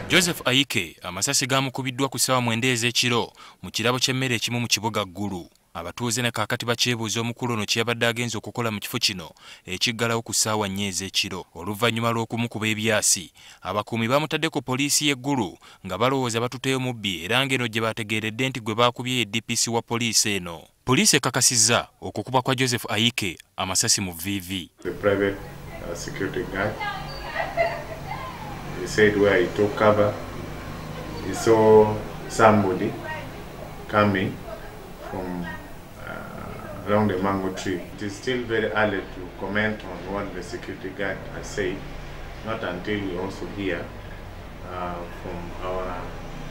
Joseph Ayike amasasi gamukubiddwa ku ssaawa 9 ez'ekiro mu kirabo ky'emmere ekimu mu kibuga Ggulu. Abatuuze ne kaakati bakyebuuza omukulu ono kye yabadde agenze okukola mu kifo kino ekiggalawo ku ssaawa 4 ez'ekiro. Oluvannyuma lw'okumukuba ebyasi, abakuumi bamutadde ku poliisi y'e Ggulu nga balowooza batuteyo mubbi era ng'eno gye bategeeredde nti gwe baakubye ye DPC wa poliisi eno. Poliisi ekakasizza okukuba kwa Joseph Ayike amasasi mu VV. The private security guard. He said where he took cover, he saw somebody coming from around the mango tree. It is still very early to comment on what the security guard has said, not until we also hear from our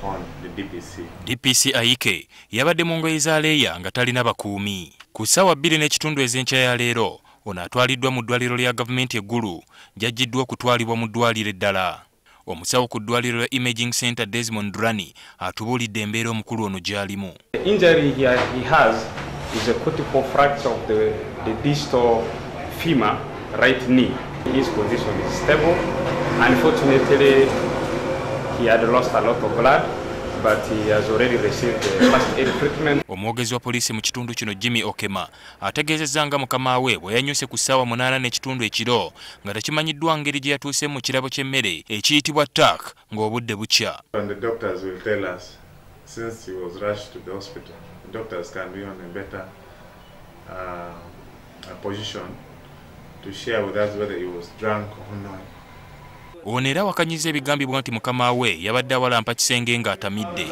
own, the DPC. DPC Ayike yabadde mu ngoye za leeya nga talina bakuumi. Ku ssaawa 2:15 ez'enkya ya leero, ono atwaliddwa mu ddwaliro lya gavumenti e Ggulu, gy'aggyiddwa okutwalibwa mu ddwaliro eddala. Omusawo ku ddwaliro lya Imaging Center Desmond Rani atubuulidde embeera omukulu ono gy'alimu. The injury he has is a cortical fracture of the distal femur, right knee. His condition is stable. Unfortunately, he had lost a lot of blood, but he has already received the first aid treatment. Omwogezi wa poliisi mu kitundu kino Jimmy Okema ategeezezza nga mukama we bwe yanyuse ku ssaawa 8:15 ekiro nga tekimanyiddwa ngeri gye yatuuse mu kirabo ky'emmere ekiyitibwa TAC ng'obudde bukya. And the doctors will tell us, since he was rushed to the hospital, the doctors can be on a better position to share with us whether he was drunk or not. Ono era awakanyiza ebigambibwa nti mukama we yabadde awalampa kisenge ng'atamidde.